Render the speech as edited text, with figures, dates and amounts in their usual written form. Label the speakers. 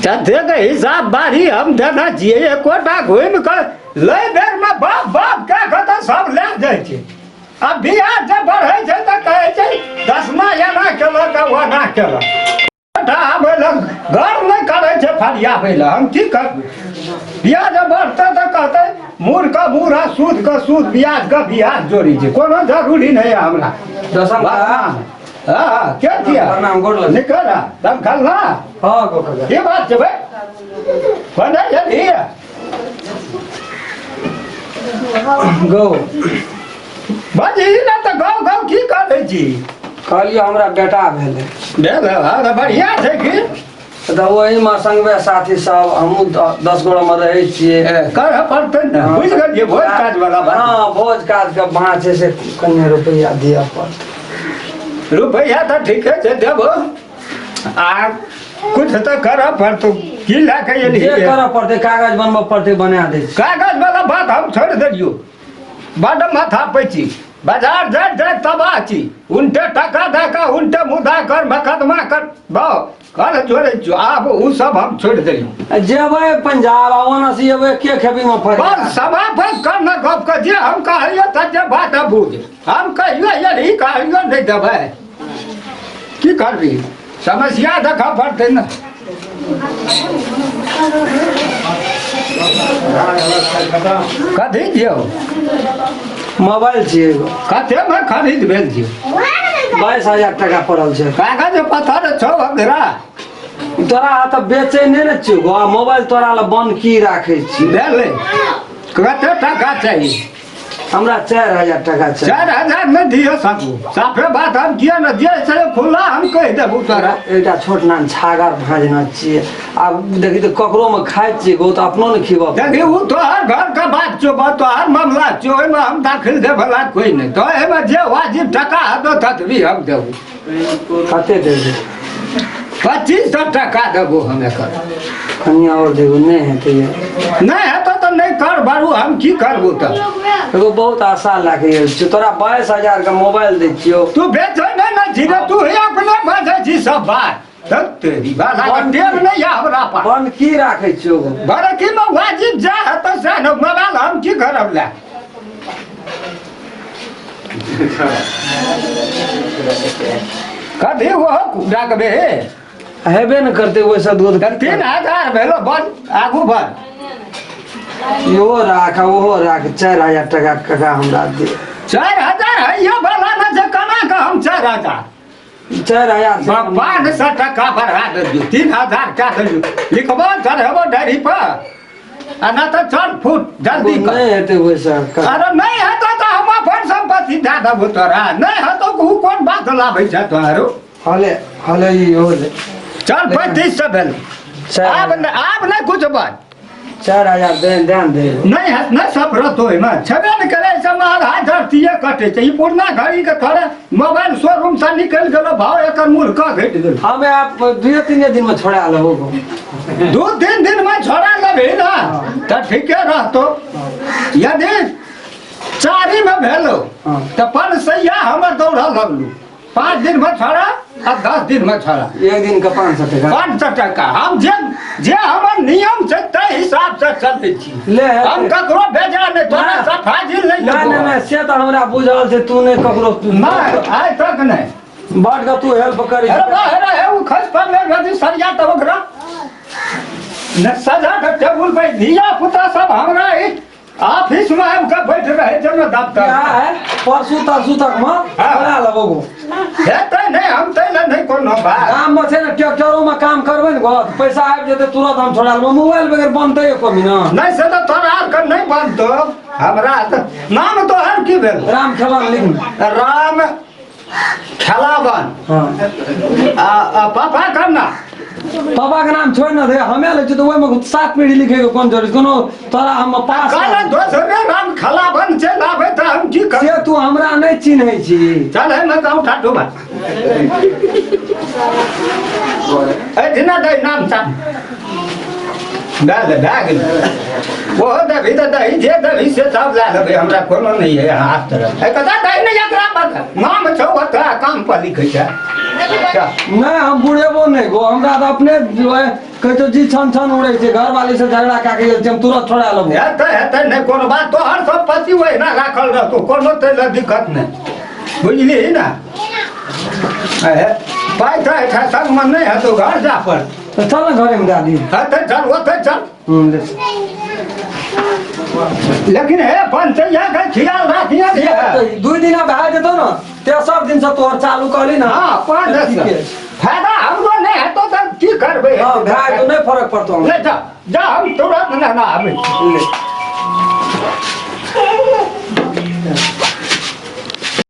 Speaker 1: ततेक हिसाब बारी हम देने छियै, एकोटा घुमि कऽ लै बेरमे बाप बाप कए कऽ तऽ सब लए जाइ छै। आ बियाह जब बढ़ै छै तऽ कहै छै दसमा एना केलक आ ओना केलक। एकोटा आबै लए घर नहि करै छै फरियाबै लए, हम की करबै? बियाह जब बढ़तै तऽ कहतै मूड़ के मूड़ आ सूद के सूद, ब्याज के ब्याज जोड़ी छै। कोनो जरूरी नहि है हमरा।
Speaker 2: दसम
Speaker 1: हाँ, के छियै?
Speaker 2: प्रणाम, गोर लगै।
Speaker 1: निकल आ, तब खलना।
Speaker 2: हाँ, गो काका।
Speaker 1: की बात छै भाई? बनै छली?
Speaker 2: गौ।
Speaker 1: बजही ने तऽ गौ गौ की करै छी?
Speaker 2: कहलियै हमरा बेटा भेलै।
Speaker 1: भेल? हाँ, तऽ बढ़िआँ छै की।
Speaker 2: तऽ ओहिमे संगवे साथी सब हमहूँ 10 गोमे रहै छियै।
Speaker 1: करऽ पड़तै ने, बुझि गेलियै, भोज काज वाला बात।
Speaker 2: हँ, भोज काजके भाँज छै से कनि रुपैआ दिअ पड़तै।
Speaker 1: रुपैआ तऽ ठीके छै, देबो, आ कुछ तऽ करऽ पड़तौ। की लए कऽ एलही?
Speaker 2: जे करऽ पड़तै, कागज बनबऽ पड़तै, बना दै छी।
Speaker 1: कागज वाला बात हम छोड़ि देलियौ। बड्ड माथा पैची, बाजार जाइत जाइत तबाह छी। उनटे टका दए कऽ उनटे मुद्दा कर, मकदमा कर, बाउ कल जोड़ै छियौ। आब ओ सब हम छोड़ि देलियौ।
Speaker 2: जेबै पंजाब आ ओना से एबै, के खेबीमे फड़
Speaker 1: बस समापन कर न गप के। जे हम कहलियौ तऽ जे बात बुझ। हम कहियो एलही, कहियो नहि देबै, की करबी? समस्या देखऽ पड़तै ने। कथी दियौ?
Speaker 2: मोबाइल छियै एगो।
Speaker 1: कतेमे खरीद भेल छियौ?
Speaker 2: 22,000 टाका पड़ल छै।
Speaker 1: कागज पत्थर छौ अगरा।
Speaker 2: तोरा तऽ बेचै नहि ने छियौ गो मोबाइल, तोरा लए बन की राखै छी।
Speaker 1: भेलै, कते टाका चाही?
Speaker 2: हमरा 4,000 टाका चाही।
Speaker 1: 4,000 नहि दियौ सकू, साफे बात। हम किया ने जे छै खुला हम कहि देबू तोरा।
Speaker 2: एकटा छोट नान छागर भाँजना छियै, आब देखी तऽ ककरोमे खाइ छियै गो तऽ अपनो ने खिबऽ।
Speaker 1: देखी, ओ तोहर घर के बात छौ, बा तोहर मामला छौ, ओहिमे हम दाखिल दे वाला कोई नहि। तो एहिमे जे वाजिब टका हेतौ ततबी हम देबू।
Speaker 2: कते देबै?
Speaker 1: 2,500 टका देबो हम एकर।
Speaker 2: कनि आओर देबो, नहि हेतै ये।
Speaker 1: नहि हेतौ तऽ नहि कर बारू, हम की करबो तऽ?
Speaker 2: एगो बहुत आशा लए के आयल छियौ, तोरा 22,000 के मोबाइल दै छियौ।
Speaker 1: तू बेचै नहि ने छी रे, तू ही अपने बाजै छी सब बात। तब तेरी बाला के टेम नहीं है हमरा पास।
Speaker 2: बंद की राखै छियौ गो?
Speaker 1: बड़की में वाजिब जा हेतौ सएह ने। मोबाइल हम की करब लए? कथी ओहो रखबे?
Speaker 2: हेबे ने करतै ओहिसँ दूध।
Speaker 1: तऽ 3,000 भेलो, बड़ आगू बढ़।
Speaker 2: इहो राख आ ओहो राख, 4,000 टाका काका हमरा दे।
Speaker 1: 4,000 है वाला ने छै, केना कऽ हम 4,000?
Speaker 2: 4,000।
Speaker 1: 500 टका बढ़ा देलियौ, 3,000 कए देलियौ। लिखबो चढ़ेबो डायरी पर, आ ना तऽ चल फुट जल्दी कर।
Speaker 2: नहि हेतै ओहिसँ।
Speaker 1: अरे नहि हेतौ तऽ हम अपन सम्पत्ति दए देबो तोरा। नहि हेतौ, उ कोन बात लाबै छै तोहरो?
Speaker 2: हले हले, ई होले।
Speaker 1: चल, 3,500 भेल।
Speaker 2: चारि
Speaker 1: आब नहि, आब नहि कुछ बात।
Speaker 2: 4,000 दे, ध्यान दे।
Speaker 1: नहि हेत, नहि सफरत ओहिमे छेबे नहि करै। एहि सबमे आधा धरतीये कटै छै। ई पुरना घड़ीके थोड़े मोबाइल शोरूम से निकलि गेलो, भाव एकर मूल्य कऽ घटि गेल।
Speaker 2: हमे आप दुए तीन दिन में छोड़ा लेबो गो।
Speaker 1: 2-3 दिन में छोड़ा लेबही ने तऽ ठीके रहतो। यदि चारि में भेलो तऽ 500 हमर दौड़ऽ लगलू। 5 दिन में छोड़ा आ 10 दिन में छोड़ा।
Speaker 2: एक दिन के 500 टका।
Speaker 1: 500 टका। हम जे जे हमर नियम छै ताहि हिसाब से चलै छी।
Speaker 2: ले।
Speaker 1: हम ककरो भेजा नहि, तोरा
Speaker 2: ना।
Speaker 1: से फाजिल नहि
Speaker 2: नहि
Speaker 1: लेबो।
Speaker 2: नहि नहि, से तऽ हमरा बुझल छै, तू नहि ककरो।
Speaker 1: नहि, आइ तक नहि।
Speaker 2: बड के तू हेल्प करी।
Speaker 1: अरे बा, हे रे, ओ खस पड़लै यदि सरिया तऽ ओकरा ने सजा के टेबुल पे। धिया पुता सब हमरा ई ऑफिस में आबि कऽ बैठ रहे छै ने दफ्तर।
Speaker 2: क्या है, परसू तरसू तक में बना लेबो गो।
Speaker 1: हेतै नहि, हम तै लए नहि कोनो बात।
Speaker 2: गाम में छै ने, ट्रैक्टरो में काम करबै ने गो, तऽ पैसा आबि जेतै तुरंत, हम छोड़ा लेबो। मोबाइल बगैर बनतै एको महीना?
Speaker 1: नहि, से तऽ तोरा आरके नहि बनतौ। हमरा तऽ नाम तोहर की भेल?
Speaker 2: राम खेलन लिख ने।
Speaker 1: राम खेलावन।
Speaker 2: हाँ।
Speaker 1: आ पापा करना?
Speaker 2: पापा के नाम छोड़ न दे, हमे लै छियै तऽ ओहिमे सात पीढ़ी लिखे के कोन जरूरी? कोनो तोरा हम पास
Speaker 1: कहले दोसरे राम खेलावन चलि आबै तऽ हम की कर
Speaker 2: से तू हमरा नहि चिन्है छी।
Speaker 1: चल, है मैं गाँव ठाठू बा एहिठिना दै नाम सा। दए दे, भए गेलै। ओहो देबही तऽ दही, जे देबही से सब लए लेबै, हमरा कोनो नहि है हाथ तरफ। ए कतऽ दही नहि, एकरा पर नाम छौ ओतऽ, काम पर लिखै छै। चल।
Speaker 2: नहि, हम बुढ़ेबो नहि गो, हमरा तऽ अपने कहै छौ जी छन छन उड़ै छै। घरवाली से झगड़ा कए के गेल छै, हम तुरंत छोड़ा लेबो।
Speaker 1: हेतै हेतै, नहि कोनो बात। तोहर सब पति ओहिना राखल रहतौ, कोनो ताहि लए दिक्कत नहि, बुझलिही ने? हे, पाइ तऽ एहिठाम संगमे नहि हेतौ, घर जा पर।
Speaker 2: तऽ चल ने, घरेमे दए दी।
Speaker 1: हेतै, चल, ओतै चल।
Speaker 2: ले।
Speaker 1: लेकिन हे पंचैया के ख्याल राखिए।
Speaker 2: 2 दिन भए जेतौ ने, तेसर दिन से तोहर चालू कहली ने।
Speaker 1: हाँ, 5
Speaker 2: तऽ ठीके छै।
Speaker 1: फायदा हमरो नहि हेतौ तऽ की करबै?
Speaker 2: हँ, भए जेतौ, नहि फरक पड़तौ हमरा।
Speaker 1: ले जा जा, हम तुरंत नहना आबै छी।
Speaker 2: ले।